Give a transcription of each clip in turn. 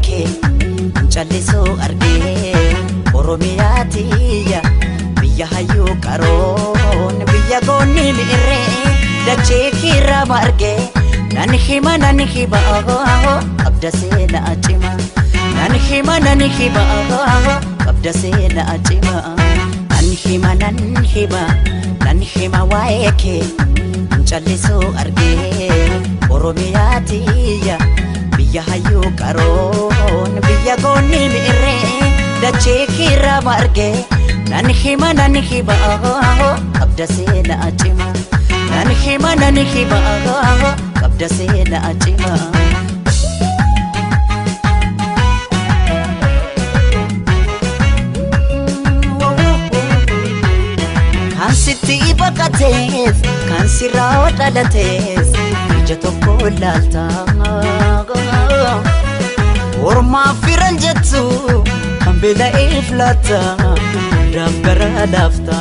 kee callisuu argee Oromiyaa tiyya biyya hayyuu qaroon biyya goonni mi'irree dachee kiirraa margee nan hima qabda seenaa cima nan hima qabda seenaa cima nan hima nan hima nan hima waa'ee kee callisuu argee Oromiyaa tiyya biyya hayyuu qaroon biyya goonni mi'irree dachee kiirraa margee nan hima qabda seenaa cima nan hima qabda seenaa cima. Kan sitti baqatees kan sirraa dhalatees ija tokko ilaalta. Ormaaf firan jettu kan beela'eef laata hundaaf gara laafta.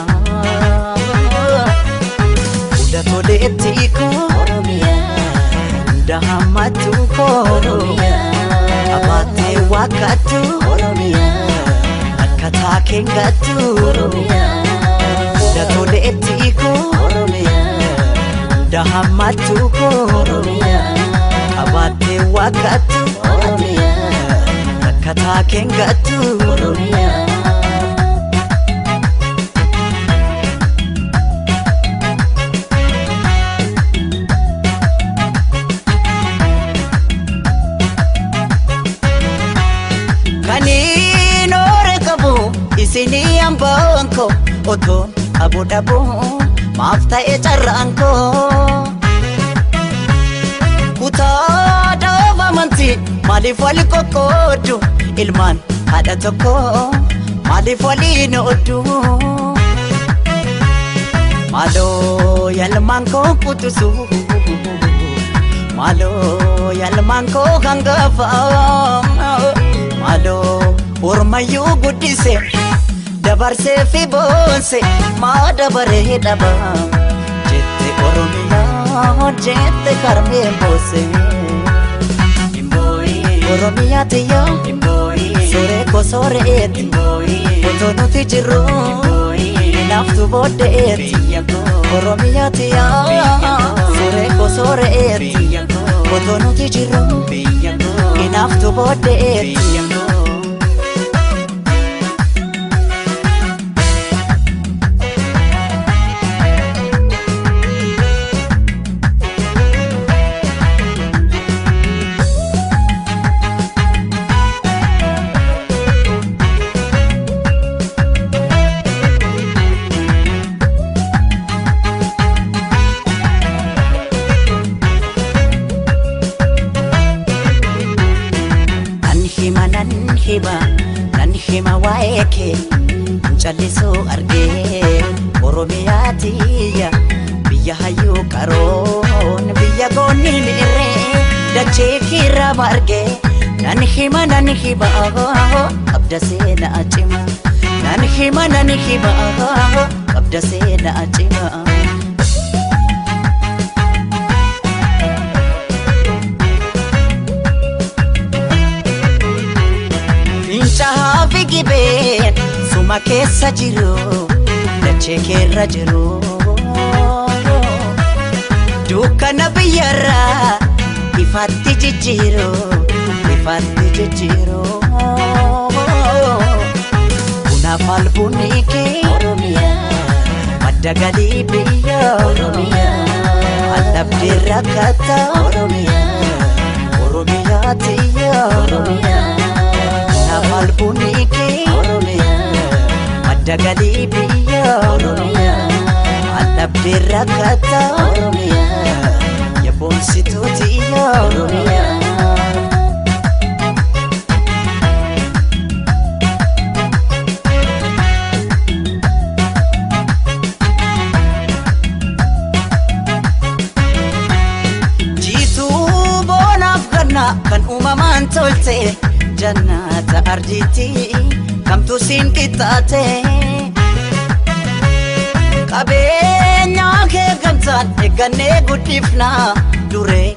Hunda toleetti koo hunda hammattu koo qabaattee waaqattu akka taakeen gattu. Hunda toleetti koo hunda hammattu koo qabaattee waaqattu akka taakeen gattu. Kaniin oore qabu isinii hambaan koo otoon abu dhabu maaf ta'e carraan koo. Kutaa dhaaba amantii maaliif wali qoqqooddu ilmaan haadha tokko maaliif waliin ooddu. Maaloo yalmaan koo qutusu maaloo yalmaan koo hangafa maaloo ormayyuu guddise dabarsee fi boonse maa dabaree dhaba jette Oromiyaa jette karmeen boose. Oromiyaa tiyya sooree koo sooreeti otoo nuti jirru naaftu booddeeti. Oromiyaa tiyya sooree koo sooreeti otoo nuti jirru naaftu booddeeti. Nan hima waa'ee kee callisuu argee Oromiyaa tiyya biyya hayyuu qaroon biyya goonni mi'irree dachee kiirraa margee nan hima qabda seenaa cima nan hima qabda seenaa cima. Fincaa'aa fi gibeen suma keessa jiru dachee keerra jiru. Dukkana biyyarraa ifaatti jijjiiru ifaatti jijjiiru. Kunaaf albuunni kee madda galii biyya aldhabdee rakkata Oromiyaa tiyya. Kunaaf albuunni kee madda galii biyya aldhabdee rakkata yaboonsituu tiyya. Jiituu boonaaf ganna kan uumamaan tolte jannata arjiitti kamtu siin qixxaate. Qabeenya kee gamtaan eeggannee guddifna duree